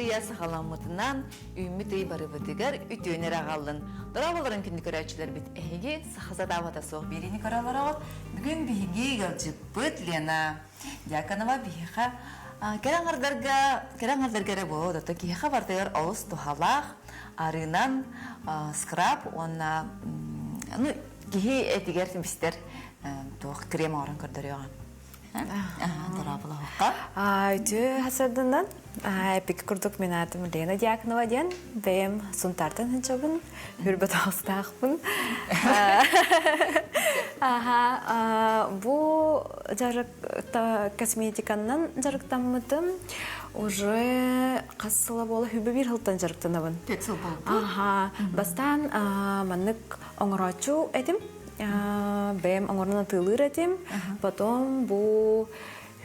ыйа саҕаламмытынан үүммүт ый барыбытыгар үтүөнү эрэ аҕаллын. Дорооболорун күндү көрөөччүлэрбит эһиги саха сатаабата суох биэриини көрө олороҕут. Бүгүн биһиги ыалдьыппыт Лена Дьяконова биһиэхэ кэрэ аҥардарга кэрэ аҥардарга эрэ буолуо да киһиэхэ барытыгар олус туһалаах арыынан скраб уонна ну киһи этигэр бистэр туох крем оҥорон көрдөрүөҕэ. Дорооболоһукка. Үтүө хасарданан эпик курдук мин аатым Лена Дьяконова диэн бэйэм Сунтаартан сылдьабын, хүрбэ тоҕустаахпын. Аха, бу дьарык косметиканнан дьарыктаммытым уже хас сыла буола хүбэ биир сылтан дьарыктанабын. Пять сыл буолбут. Аха, бастаан маннык оҥорооччу этим. Бэйэм оҥорон атыылыыр этим. Потом бу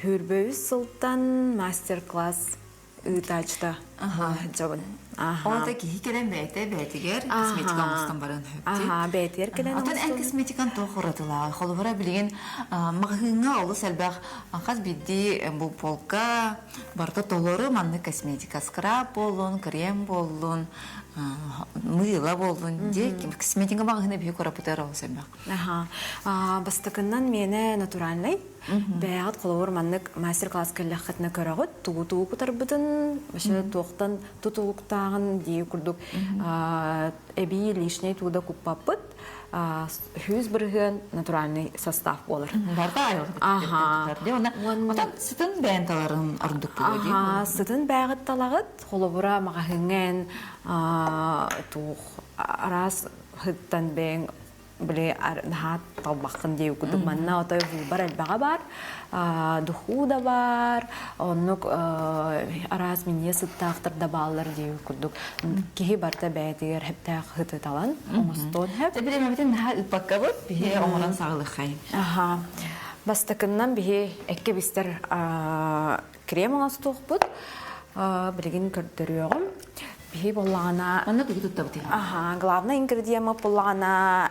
хүрбэ үс сылтан мастер-класс ыытааччыта сылдьабын. Ол киһи кэлэн бэйэтэ бэйэтигэр косметика оҥостон баран сөп. Аха, бэйэтигэр кэлэн Отон эн косметикан туох уратылааҕый? Холобура билигин маҕаһыыҥҥа олус элбэх хас биирдии бу полка барыта толору маннык косметика скраб буоллун, крем буоллун, мыыла буоллун дии косметика маҕаһыына биһи курапытыгар олус элбэх. Аха. Бастакыннан миэнэ натуральный Бэйэҕит холобур маннык мастер-класс кэллэххитинэ көрөҕүт, тугу-тугу кутарбытын, вообще туохтан тутулуктааҕын дии курдук эбии лишний тугу да куппаппыт. 100% натуральный состав буолар. Барда айылҕа Онон сытын бэйэн таларын ордук буолуо дии. Аха, сытын бэйэҕит талаҕыт. Холобура маҕаһыыҥҥа эн туох араас сыттан бэйэҥ били наһаа талбаххын диэбит курдук манна отой выбор элбэҕэ баар духуу да баар оннук араас минньиэс сыттаахтар да бааллар диэбит курдук киһи барыта бэйэтигэр хэптээх сыты талан оҥостуон сөп. Бириэмэбитин наһаа ыыппаккабыт биһи оҥорон саҕалыаххайын. Аха. Бастакыннан биһи экке бистэр крем оҥостуохпут. Билигин көрдөрүөҕүм. Биһи буоллаҕына Манна тугу туттабытый? Аха, главный ингредиент буоллаҕына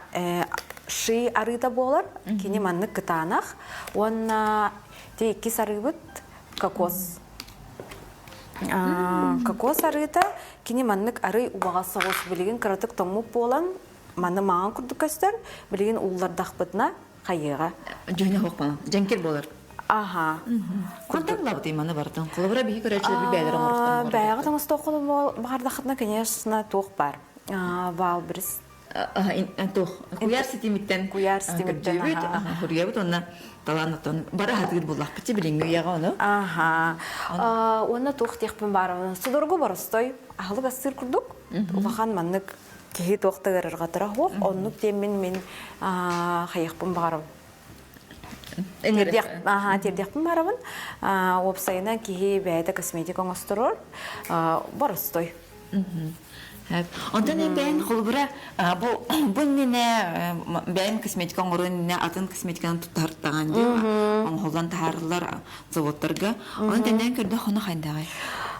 ши арыыта буолар. Кини маннык кытаанах. Уонна ти иккис арыыбыт кокос. Кокос арыыта кини маннык арый убаҕас соҕус билигин кыратык тоҥмут буолан маны маҥан курдук көстөр. Билигин ууллардахпытына хайыаҕа. Дьүһүнэ суох дьэҥкир буолар. Аха. Хантан булабытый маны барытын? Холобура биһи көрөөччүлэр бэйэлэрэ оҥоруохтарын Бэйэҕит оҥостуоххут баҕардаххытына, конечно, туох баар. Валбрис. Туох куйаар ситимиттэн куйаар ситимиттэн көрдүүбүт, хоруйабыт уонна талаан оттон бары хатыыр буллахпыт билиҥҥи үйэҕэ ону. Аха. Уонна туох диэхпин баарабын. Судургу боростой аһылык астыыр курдук. Улахан маннык киһи туох да ыарырҕатара суох. Оннук диэммин мин хайыахпын баҕарабын. Тиэрдиэхпин баҕарабын. Уопсайынан киһи бэйэтэ косметика оҥосторор. Боростой. Онтон эн бэйэн холобура бу бу иннинэ бэйэм косметика оҥорон иннинэ атын косметиканы туттартаҕан дии оҥоһуллан таһаарыллар заводтарга. Онон тэннээн көрдөх ону хайдаҕай?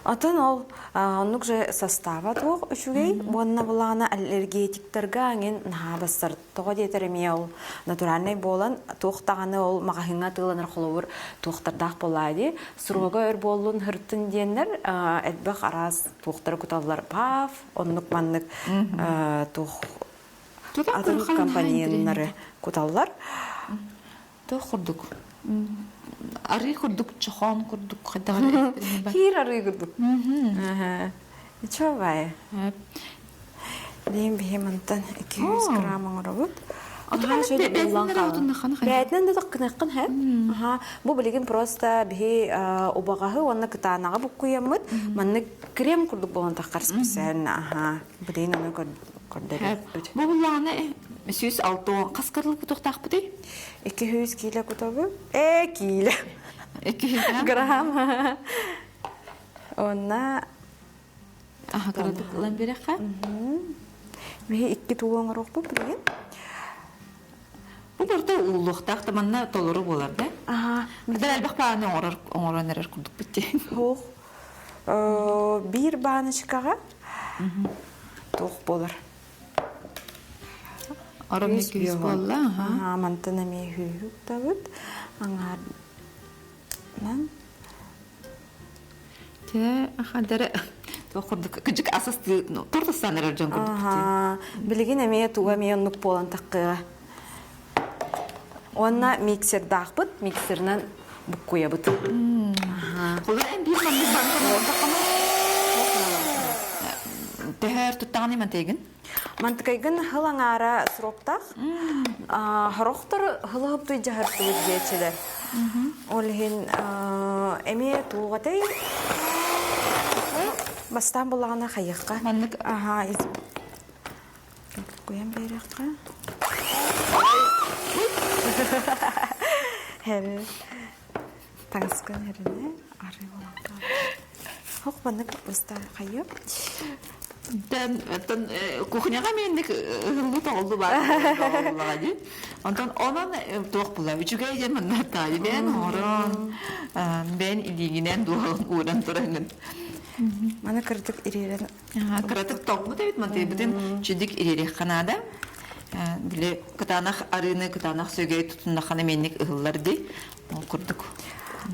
Атын ол оннук же состава туох үчүгэй уонна былаана аллергетиктарга аңин наһаа бассар тоҕо диэтэр эмиэ ол натуральнай буолан туох даҕаны ол маҕаһыыҥҥа атыыланар холобур туохтардаах буоллаа дии срога өр буоллун һыртын диэннэр элбэх араас туохтары куталлар паф оннук маннык туох атын компоненнары куталлар Туох курдук? Арыы курдук, чохоон курдук хайдах Киир арыы курдук. Ничего бай. Диэн биһи мантан 200 грамм оҥоробут. Бээтинэн да тахкыныаххын хэп. Бу билигин просто биһи убаҕаһы уонна кытаанаҕы буккуйаммыт. Маннык крем курдук буолан таххар специально. Аха. Билигин ону көрдөрөбүт. Бу буллаҕына 106 хас кырылык кутуохтаахпытый? 200 киилэ кутабын. Э, киилэ. 200 грамм. Онна Аха, кыратык ылан биэрэххэ. Биһи икки туу оҥоруохпут билигин. Бу барыта ууллуохтаах да манна толору буолар да? Аха. Быдан элбэх бааны оҥорор оҥорон эрэр курдукпут дии. Суох. Биир баночкаҕа туох буолар? Ором 200 буолла. Аха, мантан эмиэ үһү уктабыт. Аҥаарынан. Тэ, аха, дэрэ. Туох курдук кыдьык асастыы торт эрэр дьон курдук. Билигин эмиэ туга эмиэ оннук буолан таххыа. Уонна миксердаахпыт, миксерынан буккуйабыт. Холор эн биир маннык банканы олордоххуна төһөр туттаҕын имантыйгын? Мантыкайгын хыл аҥаара сроктаах. Хорохтор хылыһыптый дьаһартыбыт диэчилэр. Ол иһин эмиэ туоҕатай бастаан буллаҕына хайыахха. Маннык Аха, куйан биэриэххэ. Хэр таҥаскын хэринэ арыы боланка. Хох маннык баста хайып. Тэн оттон кухняҕа миэнник ыһыллыы тоҕуллу баар буоллаҕа дии. Онтон онон туох була үчүгэй диэн манна таайы бэйэн оҥорон бэйэн илиигинэн дуоһалын ууран тураҥын. Маны кырдык ириэрэн Кыратык тоҥмут эбит мантыйбытын чүдүк ириэриэххэ наада. Били кытаанах арыыны кытаанах сүөгэй тутуннаххына миэнник ыһыллар дии. Ол курдук.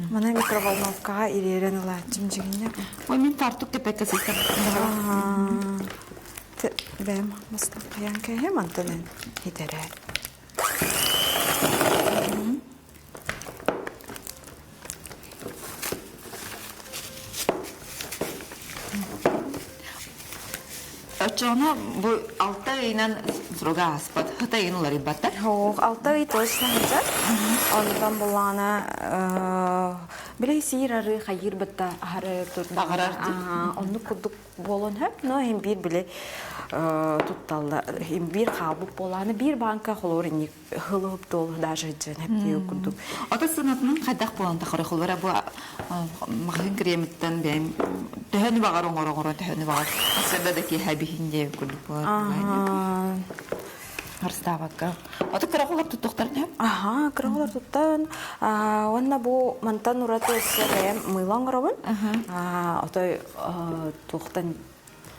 Маны микроволновкаҕа ириэрэн ылааччым дьигиннэ. Ой, мин фартук тэппэккэ сыстар. Бэм мастан хайаан кэһэ мантан хитэрэ. Оччоҕуна бу алта ыйынан срога ааспат, хата ыйын уларыйбаттар. Ох, 6 ый точно сылдьар. Онтон буллаҕына били сиир арыы хайыыр бытта аһары Аҕарар. Оннук курдук буолуон сөп, но иһин биир били тутталла иһин биир хаалбыт буолааны биир банка холуур инник хылыһып туол даже дьэн хэптиэ курдук. Ото сынатынан хайдах буолан тахары холура бу маҕаһыын кремиттэн бэйэм төһөнү баҕар оҥоро-оҥоро төһөнү баҕар сырда да киэһэ биһин диэ курдук буолар. Харыстаабакка. Ото кыра туттуохтарын сөп. Аха, кыра туттан. Уонна бу мантан ураты өссө бэйэм мыыла оҥоробун. Отой туохтан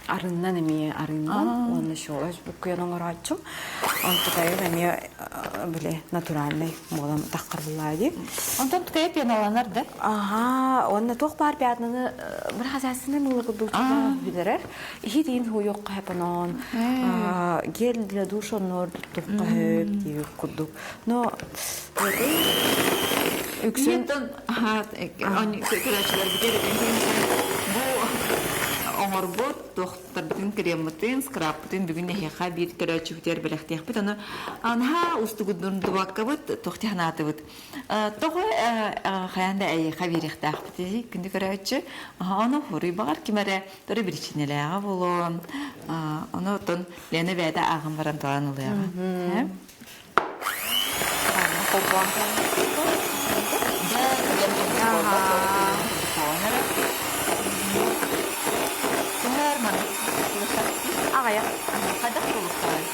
арыыннан эмиэ арыыннан уонна щелочь буккуйан оҥорооччум. Онтукайым эмиэ били натуральный буолан таххарбыллаа дии. Онтон тукайа пеналанар да? Аха, уонна туох баар пятнаны бір хозяйственный мыло курдук билэрэр. Иһитиин хуйуохха хэпонон гель для душа оннор туттуохха хөп диир курдук. Но үксүн көрөөччүлэрбитигэр бу оҥорбут туохтарбытын креммытын, скрабпытын бүгүн эһиэхэ биир көрөөччүбүтүгэр бэлэхтиэхпит. Ону анһаа устугудурдубаккабыт туох ханаатыбыт. Тоҕо хайаан да эйиэхэ биэриэхтээхпитий күндү көрөөччү. Ону хоруй баҕар ким эрэ төрө биричиинэлээҕэ буолуон. Ону оттон Лена бэйэтэ ааҕан баран талан ылыаҕа. Аҕыйах. Хайдах буолуохтаах?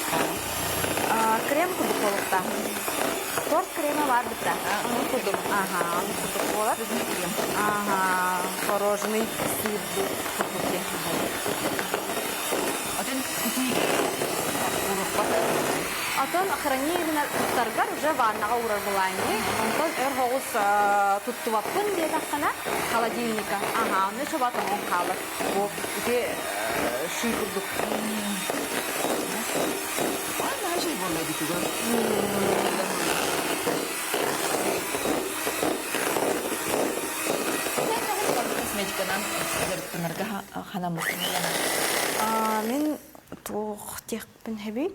Крем курдук буолуохтаах. Торт крема баар битта. Ону курдук. Ага, ону курдук буолар. Крем. Ага, мороженый сыр курдук диэн. Атын Атын хранение туттаргар уже ваннаҕа уурар былаанньы. Онтон өр соҕус туттубаппын диэтэххинэ холодильника. Аха, онно чоба тоҥон хаалар. Бу ити шүй курдук. Наһаа үчүгэй буолла эбитигэр. Косметиканан дьарыктанарга ханаммыккын Мин туох диэхпин хэбий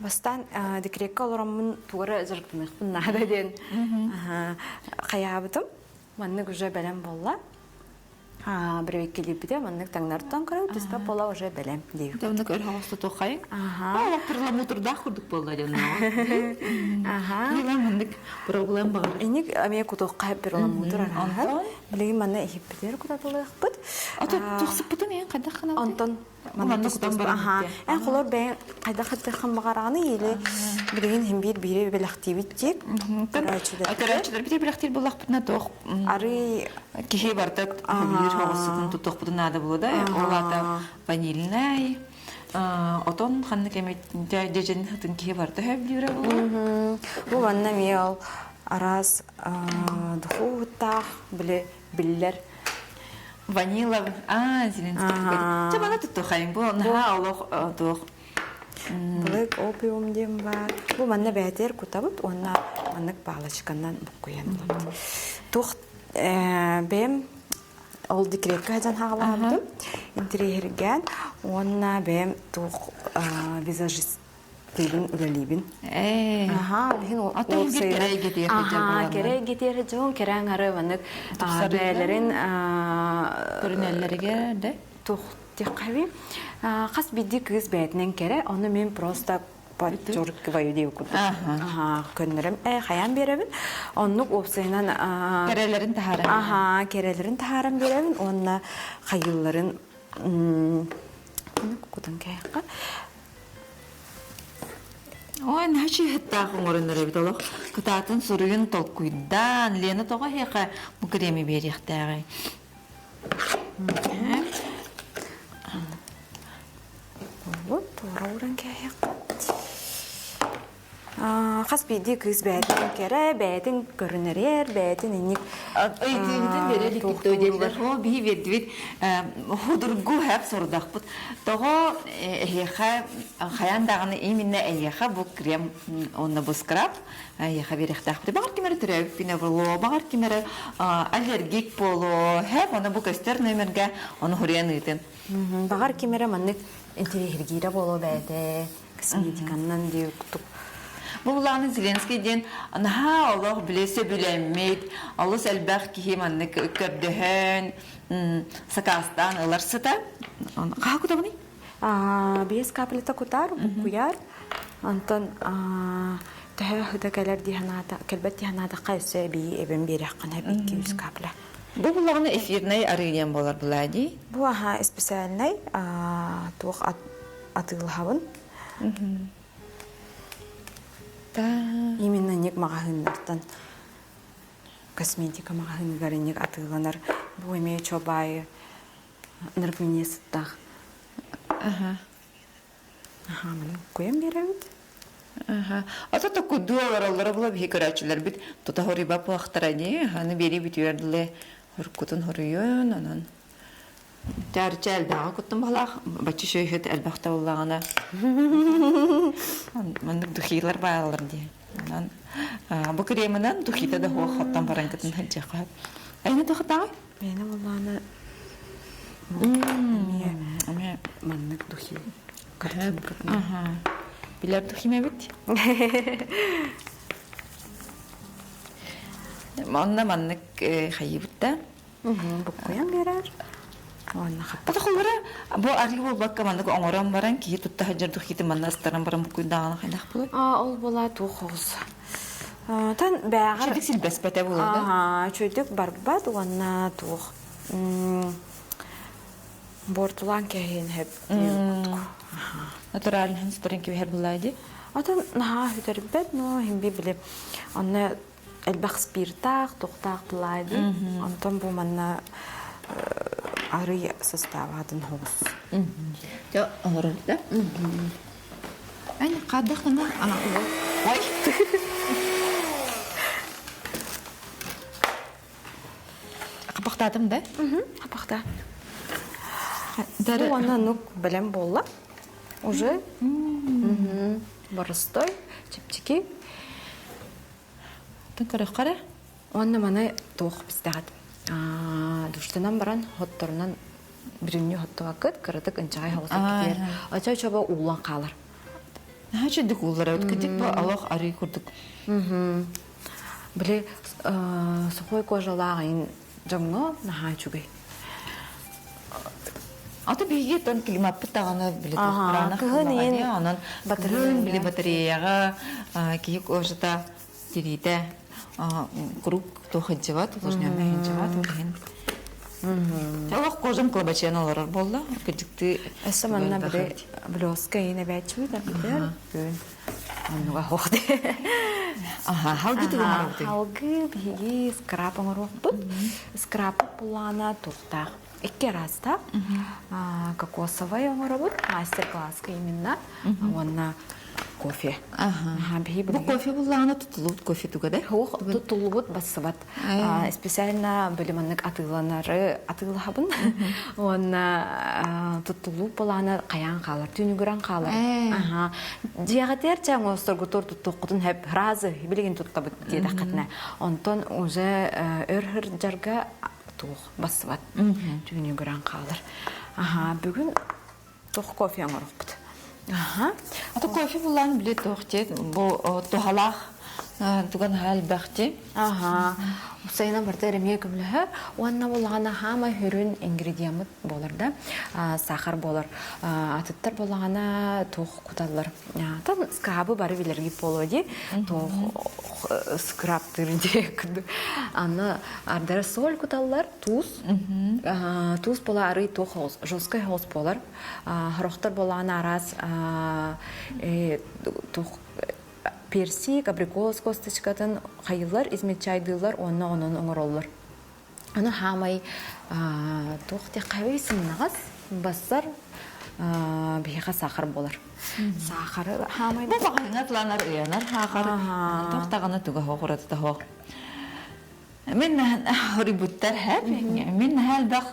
бастаан декрекка олороммун тугара дьарыктаныахпын наада диэн хайаабытым маннык уже бэлэм буолла Бирөйкилииппитэ маннык таҥнартан көрөн түспэт буола уже бэлэм диир. Оннук өр хоҕус тутуоххайыҥ. Аха. Перламутрдаах курдук буолла дьонноҕо. Аха. Илэ маннык проблем баҕар. Иник эмиэ кутуохха перламутр араһар. Билигин манна иһиппитигэр кутатылыахпыт. Ото тохсуппутун эн хайдах гынабыт? Онтон Манна кутан баран. Эн холор бэйэн хайдах хаттыаххын баҕараҕыный или билигин иһин биир биири бэлэхтиибит диик. Көрөөччүлэр бите бэлэхтиир буоллахпытына туох арый киһи барыта сөбүлүүр соҕуссутун туттуохпутун наада буолуо да ол аата ванильнай отон ханнык эмит дьэдьэн хытын киһи барыта сөбүлүүрэ буолуо бу манна эмиэ ол араас духуу уһуттаах били биллэр. Ванила, а, Зеленский. Чэ, маны туттухайын бу наһаа олох туох Былык опиум диэн баар. Бу манна бээтэр кутабыт уонна маннык палочканан буккуйан ылабыт. Туох бэйэм ол декретка сылдьан хаалаабытым. Интириэһиргээн уонна бэйэм туох визажист тыыбын үлэлиибин. Ээ. Аха, ол иһин Ата иһигэр кэрэ эйгэтигэр сылдьар Аха, буоланнар. кэрэ эйгэтигэр дьон кэрэ аҥары маннык Тупсарыыга. бэйэлэрин Көрүнэллэригэр да? туох диэххэ хас биирдии кыыс бэйэтинэн кэрэ, ону мин просто подчеркиваю диэбит курдук. Аха. Көннөрөм, э, хайаан биэрэбин. Оннук уопсайынан Кэрэлэрин таһааран. Аха, кэрэлэрин таһааран биэрэбин уонна хайыылларын кутан кээххэ. Ой, наһаа чыыһыттаах оҥорон эрэбит олох. Кытаатын суруйун толкуйдаан, Лена тоҕо эһиэхэ бу креми биэриэхтээҕий? Вот, туора ууран кээһиэххэ. Хас биирдии кыыс бэйэтин кэрэ, бэйэтин көрүнэрэр, бэйэтин инник Ыйытыыбытын бере иликпит доо диэтилэр. Оо, биһи биэрдибит худургу хэп сорудахпыт. Тоҕо эһиэхэ хайаан даҕаны именно эйиэхэ бу крем уонна бу скраб эйиэхэ биэриэхтээхпит. Баҕар ким эрэ төрөөбүт күнэ буолуо, баҕар ким эрэ аллергик буолуо, хэп ону бу көстөр номерга ону хуруйан ыытын. Баҕар ким эрэ маннык интириэһиргиирэ буолуо бэйэтэ косметиканнан диир курдук. Бу былааны Зеленский диэн наһаа олох били сөбүлэммит, олус элбэх киһи маннык көрдөһөн, сакаастаан ылар сыта. Хаһа кутабыный? Биэс капельта кутар, буккуйар. Онтон төһө ыһыта кэлэр дии санаата, кэлбэт дии санаатахха өссө эбии эбэн биэриэххин сөп 2-3 капля. Бу булаҕына эфирнэй арыы диэн буолар былаа дии. Бу аха специальнай туох атыылаһабын. Именно ник маҕаһыыннартан косметика маҕаһыыныгар инник атыыланар. Бу эмиэ чобаайы ынырык сыттаах. Аха. Аха, маны куйан биэрэбит. Аха. Ото токкудуу олороллоро була биһи көрөөччүлэрбит тута хоруйба буохтара дии. Аны биэрии бүтүөр дылы хоркутун хоруйун, онон Таарыча элбэҕи куттум баһылаах, бачча шөйһүт элбэх да буоллаҕына маннык духилар бааллар дии. Онон бу кремынан духита да хуох оттон баран кытын сылдьыахха. Айна тухатааҕый? Мээнэ буоллаҕына эмиэ маннык духи Аха. Билэр духим эбит. Онно маннык хайыбыт да. Буккуйан биэрэр. Уонна Ата холбора бу арыы буолбакка маннык оҥорон баран киһи тутта сылдьар духиты манна ыстаран баран буккуйдаҕына хайдах буолуой? А ол була туох оҕус. Тан бээҕэр Үчүгдүк силбэспэтэ буолуо да? Аха, үчүгдүк барбат уонна туох буортулаан кэһиин хэп курдук. Натуральный сытарын кибиһэр буллаа дии. Атын наһаа сүтэрбэт, но химби били онно элбэх спиртаах, туохтаах былаа дии. Онтон бу манна арый састаабатын хоҕус. Дьэ, олорор да? Ань, хардах гына Ой! Хапахтаатым да? Хапахта. Бу уонна нук бэлэм буолла. Уже боростой, чэпчэки. Тын көрөххө эрэ. Уонна маны туох бистэҕит душтанан баран хотторунан бүрүннүү хоттубаккыт кыратык ынчаҕай соҕус китиэр очо-очобо ууллан хаалар. Наһаа чэдик ууллар эбит кытик бу олох арыы курдук. Били сухой кожалаах ин дьоҥҥо наһаа үчүгэй. Аты биһиги тон климаппыт даҕаны били туох кыһын иин онон кыһын били батареяҕа киһи кожата тириитэ куруук туох сылдьыбат, увлажненный сылдьыбат, ол иһин. Олох кожам кылабачыйан олорор буолла. Кырдьыктыы Өссө манна били блеска иин эбээччибит аппытыгар бүгүн оннуга хоох Аха, халгы тугу оҥоробутуй? Халгы биһиги скраб оҥоруохпут. Скраб булаана туохтаах икки араастаах. Кокосовай оҥоробут, мастер-класска именно. Уонна кофе. Аха. Бу кофе буллаҕына тутуллубут кофе туга да? Суох, тутуллубут бассыбат. Специально били маннык атыыланары атыылаһабын. Уонна туттуллубут былаана хайаан хаалар, түүнүгүрэн хаалар. Аха. Дьиэҕитигэр чэ оҥосторгутур туттуоххутун сөп разы билигин туттабыт диэтэххитинэ. Онтон уже өр сылдьарга туох бассыбат. Түүнүгүрэн хаалар. Аха, бүгүн туох кофе оҥоруохпут. Аха. Ата кофе булаан били туох диэт бу туһалаах туган хаал элбэхти. Аха. Сайына барыта эмиэ көмөлөһөр уонна булаҕана хаамай хүрүн ингредиеммыт буолар да сахар буолар. Атыттар булаҕана туох куталлар. Там скрабы бары билэргит буолуо дии. Туох скрабтыыр дии. Аны ардара соль куталлар, туус. Туус буола арый туох оҕус, жесткай оҕус буолар. Хорохтор буолаҕына араас туох персик, абрикос косточкатын хайыллар, измельчайдыыллар уонна онон оҥороллор. Аны хаамай туох диэххэ сымнаҕас, бассар биһиэхэ сахар буолар. Сахары хаамай Бу баҕаһыҥа атланар ыйанар хаахар туох даҕаны туга хоох уратыта хоох. Мин хоруйбуттар хэп. Мин наһаа элбэх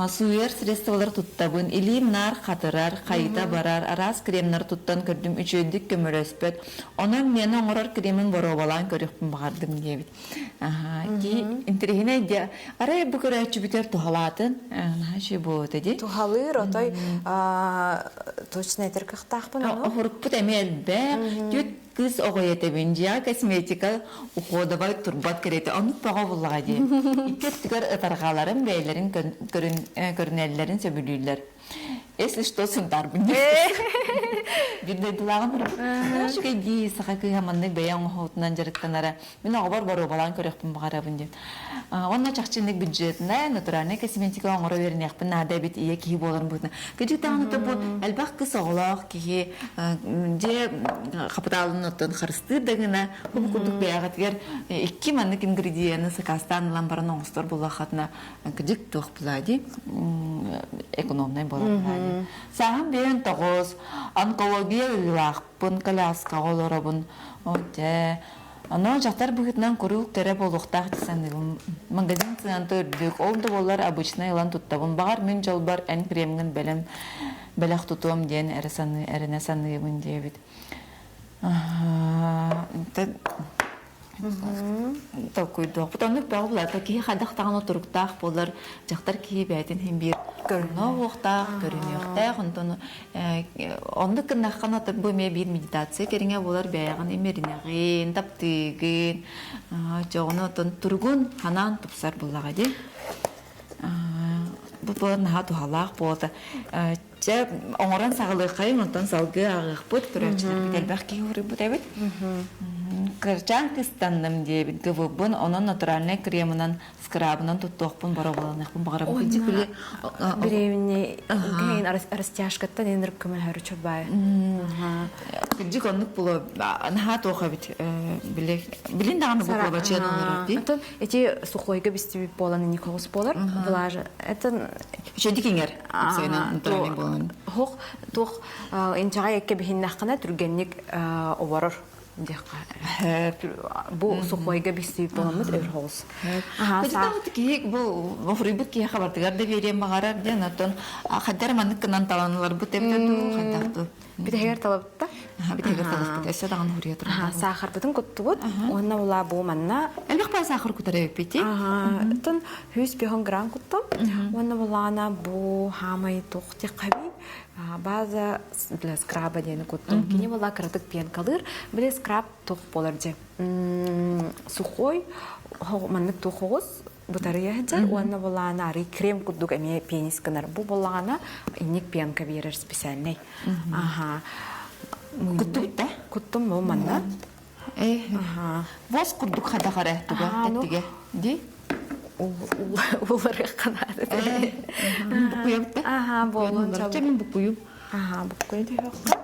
сууйар средстволары туттабын. Илиим наар хатырар, хайыта барар, араас кремнары туттан көрдүм, үчүгэйдик көмөлөспөт. Онон миэнэ оҥорор кремин боруобалаан көрүөхпүн баҕардым диэбит. Ки интэриэһинэй дьэ. Арай бу көрөөччүбүтэр туһалаатын. Наһаа үчүгэй буолуо этэ дии. Туһалыыр, отой точно этэр кыахтаахпын ону. Оһурукпут эмиэ элбэх. Түөрт Кыыс оҕо этэбин, дьиэҕэ косметика уходовай турбат кэриэтэ оннук бөҕө буллаҕа дии. Икки өттүгэр ытарҕаларын бэйэлэрин көрүнэллэрин сөбүлүүллэр. Если что, сунтаарбын диир. Биир дойдулааҕым үчүгэй дии саха кыыһа маннык бэйэ оҥоһуутунан дьарыктанара. Мин оҕобор боруобалаан көрүөхпүн баҕарабын диэн. Уонна чахчы инник бюджетная, натуральная косметика оҥоро үөрэниэхпин наада эбит ийэ киһи буоларын быһыытынан. Кыдьык даҕаны бу элбэх кыс оҕолоох киһи дьиэ хапытаалын оттон харыстыыр да гына бу курдук бэйэҕитигэр икки маннык ингредиены сакаастаан ылан баран оҥостор буоллаххытына кыдьык туох буолаа дии экономнай буолар буолаа дии. Сааһым бэйэн тоҕус, онкология ыарыылаахпын, коляскаҕа олоробун. Дьэ, Ону дьахтар быһыытынан куруук кэрэ буолуохтаах дии саныыбын. Магазин сыаната үрдүк, ол да буоллар обычнай ылан туттабын. Баҕар мин дьолбор эн кремҥин бэлэм бэлэх тутуом диэн эрэ саныы, эрэнэ саныыбын диэбит. Толкуйдуохпут. Оннук бөҕө булата киһи хайдах даҕаны туруктаах буолар, дьахтар киһи бэйэтин иһин биир көрүнүөхтээх, көрүнүөхтээх, онтон Оннук гыннаххына бу эмиэ биир медитация кэриҥэ буолар бэйэҕин имэринэҕин, таптыыгын, дьоҕуну оттон туругун ханаан тупсар буоллаҕа дии. Бу буолар наһаа туһалаах буолта. Чэ, оҥорон саҕалыаххайын, онтон салгыы ааҕыахпыт. Көрөөччүлэрбит элбэх киһи уруйбут эбит. Кырчаан кыстанным диэбит гыбыбын, онон натуральнай кремынан скрабынан туттуохпун боруобаланыахпын баҕарабын. Уонна беременный гейн растяжкаттан инер көмөлөһөр чурбай. Кырдьык оннук буолуо наһаа туох эбит били билин даҕаны бу куобачыан олорор дии. Оттон эти сухойга бистибит буолан никоҕус буолар. Влажа это Үчэдик иҥэр уксайынан натуральный буолан. Хох туох инчаҕай экке биһиннэххинэ түргэнник оборор диэххэ бу сухойга бистибит буоламмыт өр соҕус. Кыдьык киһи бу хоруйбут киһиэхэ барытыгар да биэриэн баҕарар диэн оттон хайдар маннык гынан таланаларбыт эбитэ дуу хайдах дуу Бүтэһигэр талабытта. Бүтэһигэр таласпыт. Өссө даҕаны хуруйа турар. Саахарбытын куттубут. Уонна була бу манна. Элбэх баа саахар кутар эбиппити. Оттон 105 грамм куттум. Уонна булаана бу хаамай туох диэххэбий база для скраба диэни куттум. Кини була кыратык пенкалыыр. Били скраб туох буолар дьэ. Сухой, маннык туох оҕус бытарыйа сылдьар уонна булаана арый крем курдук эмиэ пенис гынар. Бу буоллаҕына инник пенка биэрэр специальный. Аха. Куттубут да? Куттум бу манна. Воск курдук хайдах эрэ туга тэттигэ ди Уларыахха наада. Буккуйабыт да? Аха, буолун. Чэ мин буккуйум. Аха, буккуйа түһүөххэ.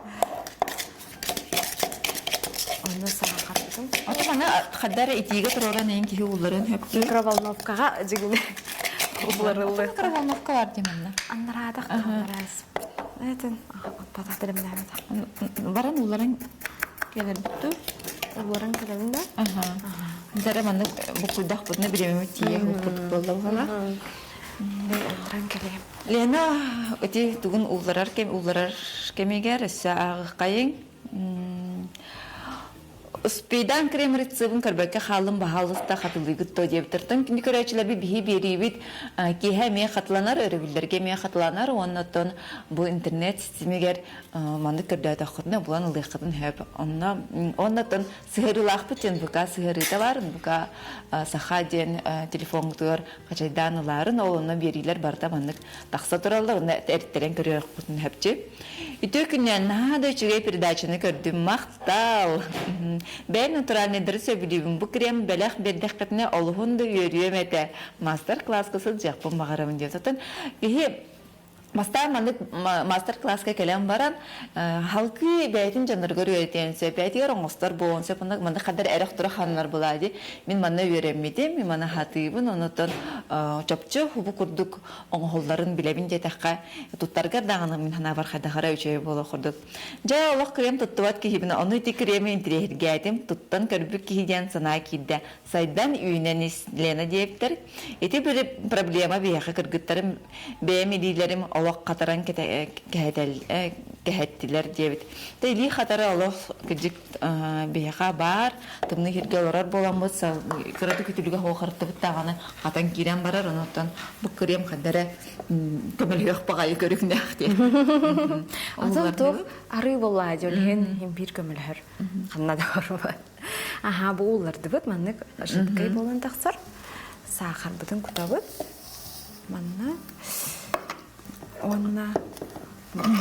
Онно саахарбытын. Ото маны хаддар итиигэ туруоран эйин киһи уулларын хөптү. Микроволновкаҕа дьигинэ уларыллы. Микроволновка бар дии манна. Аннараадах аннараас. Этин пата билимнээбит. Баран уларан кэлэрбит ту. Уларан кэлэбин да? Аха. Дара маннык буккуйдахпытына бириэмэбит тиийэ курдук буолла буолла. Уларан кэлиэм. Лена ити тугун улларар кэм улларар кэмигэр өссө ааҕыаххайыҥ. Успейдаан крем рецебин көрбөккө хааллым баһаалыста хатылыыгыт то диэбиттэртэн күндү көрөөччүлэрбит биһи биэриибит киэһэ эмиэ хатыланар, өрөбүллэргэ эмиэ хатыланар уонна оттон бу интернет ситимигэр маннык көрдөөтөххүтүнэ булан ылыаххытын сөп. Онно уонна оттон сыһыарыылаахпыт диэн ВК сыһыарыыта баар, ВК Саха диэн телефоҥҥутугар хачайдаан ылаарын, ол онно биэриилэр барыта маннык тахса тураллар, онно эриттэрэн көрүөххүтүн сөпчү. Үтүө күннээн наһаа да үчүгэй передачаны көрдүм, махтал! Бэйэм натуральныйдары сөбүлүүбүн. Бу крем бэлэх биэрдэххитинэ олуһун да үөрүөм этэ. Мастер-класска сылдьыахпын баҕарабын диэн. Оттон киһи Бастаан маннык мастер-класска кэлэн баран, халкыы бэйэтин дьонноругар үөрэтиэн сөп, бэйэтигэр оҥостор буолуон сөп. Онно маннык хандар эрэх-турах ханнар булаа дии. Мин манна үөрэммитим, мин маны хатыыбын, онотон чопчу бу курдук оҥоһулларын билэбин диэтэххэ, туттаргар даҕаны мин санаабар хайдах эрэ үчүгэй буолуох курдук. Дьэ, олох крем туттубат киһибин, ону ити креми интириэһиргээтим, туттан көрбүт киһи диэн санаа киирдэ. Сайдан үүнэн ис, Лена диэбиттэр. Ити проблема биһиэхэ кыргыттарым бэйэм илиилэрим олох хатаран кэһэттилэр диэбит. Тэ илии хатара олох кыдьык биһиэхэ баар, тымныы сиргэ олорор буоламмыт, кыратык үтүлүгэ хоохартыбыт даҕаны хатан киирэн барар, онуттан бу крем ханна эрэ көмөлөһүөх баҕайы көрүҥнээх диэн. Атын туох арыы буоллаа дьон биир көмөлөһөр ханна да барбат. Аха бу ууллардыбыт маннык жидкай буолан тахсар. Саахарбытын кутабыт. Манна уонна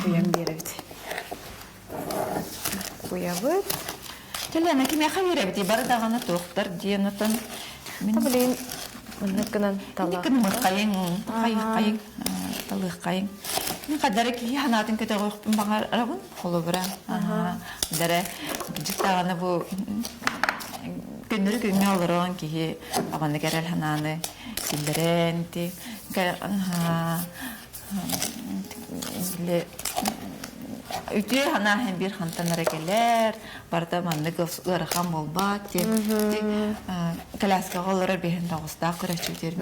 куйан биэрэбит. Куйабыт. Төлөөнө кимиэхэ биэрэбитий? Бары даҕаны туохтар диэн отон мин Блин, маннык гынан тала. Гынымыххайыҥ, хайыххайыҥ, талыаххайыҥ. Мин хадара киһи санаатын көтөҕүөхпүн баҕарабын, холобура. Дара дьиктаҕына бу көннөрү күҥҥэ олорон киһи абаны кэрэл санааны киллэрэн ти үтүө санаа иһин биир хантан эрэ кэлэр, барыта маннык ыарахан буолбат диэн коляскаҕа олорор биһин тоҕустаах көрөөччүбүтүгэр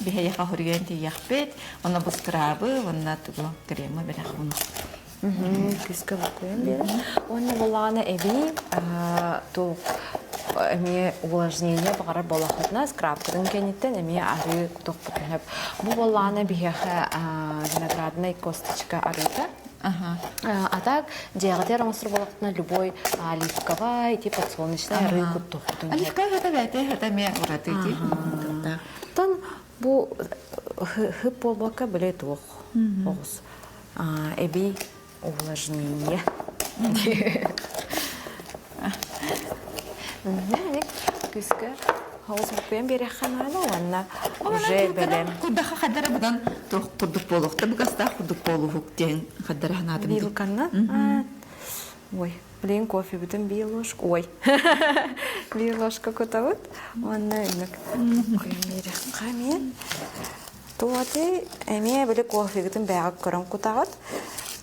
биһиэхэ хоруйан тиийиэхпит, онно бу скрабы уонна тугу кремы бэлэх Күүскэ буккуйан биэрэр. Уонна буоллаҕына эбии туох эмиэ увлажнение баҕарар буоллаххытына скрабкытын кэнниттэн эмиэ арыы кутуохпутун сөп. Бу буоллаҕына биһиэхэ винограднай косточка арыыта. А так дьиэҕитигэр оҥостор буоллаххытына любой оливковай, типа подсолнечный арыы куттуоххутун сөп. Оливковай это бэйэтэ это эмиэ ураты ити. Оттон бу хып буолбакка били туох оҕус эбии увлажнение. Күскэ хаус буккуйан биэрэххэ наада уонна уже бэлэм. Курдаха хадара будан туох курдук буолуохта букастаах курдук буолуһук диэн хадара ханаатым. Вилканна. Ой, блин, кофебытын биир ложка. Ой, биир ложка кутабыт. Уонна үнүк буккуйан биэрэххэ мен. Туоти эмиэ били кофегытын бэйэҕит көрөн кутаҕыт.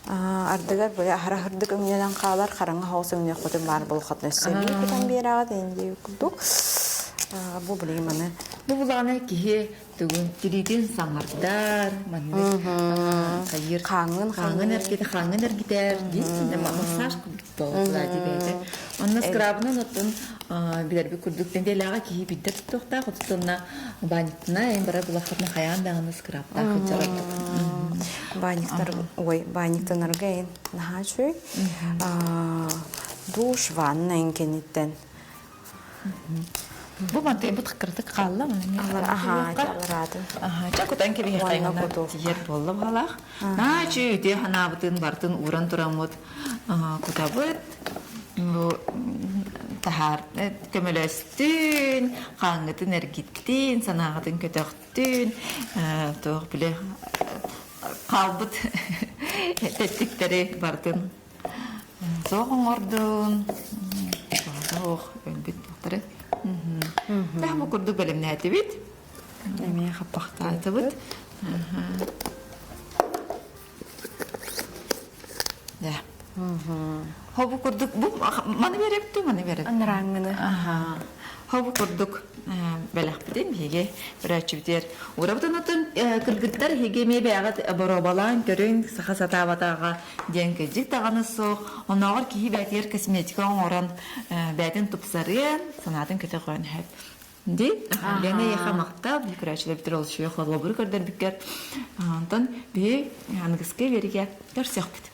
Ардыгар били аһара аһырдык өҥнөнөн хаалар, хараҥа соҕус өҥнүөххүтүн баар буолхатын өссө эбии кутан биэрэҕит индии курдук. Бу били маны Бу булаҕына киһи тугун тириитин саҥардар, маннык хайыр Хааҥҥын хааҥҥын эргитэ хааҥҥын эргитэр дии массаж курдук буолла дии Онно скрабынан оттон билэрбит курдук нэдиэлэҕэ киһи биирдэ туттуохтаах отутунна баанньыктына эн барар булаххытына хайаан даҕаны скрабтаах сылдьар ордук. Баанньыктар ой баанньыктанарга эн наһаа үчүгэй. Душ, ванна эн кэнниттэн Бу мантыйбыт кыратык хаалла Аһаа, Ча кутан кэбиһиэххэ тиийэр буолла баҕалаах. Наачы үтүө санаабытын барытын ууран тураммыт кутабыт. Бу таһаар көмөлөстүн, хааҥҥытын эргиттин, санааҕытын көтөхтүн, туох бile хаалбыт тэттиктэри барытын Суох оҥордун, суох өлбүт туохтары. Бу курдук бэлэмнээтибит. Эмиэ хаппахтаатыбыт. Хобу курдук бу маны беребит маны беребит. Анарааҥҥыны. Аха. Хобу курдук бэлэхпитин биһиги көрөөччүбүтүгэр урабытын отун кыргыттар иһиги эмиэ бэйэҕит боруобалаан көрүҥ саха сатаабатаҕа диэн кыдьык даҕаны суох оннооҕор киһи бэйэтигэр косметика оҥорон бэйэтин тупсарыан санаатын көтөҕүөн сөп Ди Лена эйиэхэ махтал көрөөччүлэрбитигэр ол үчүгэй холобуру көрдөрбүккэр онтон биһи аныгыскы биэригэ көрсүөхпүт.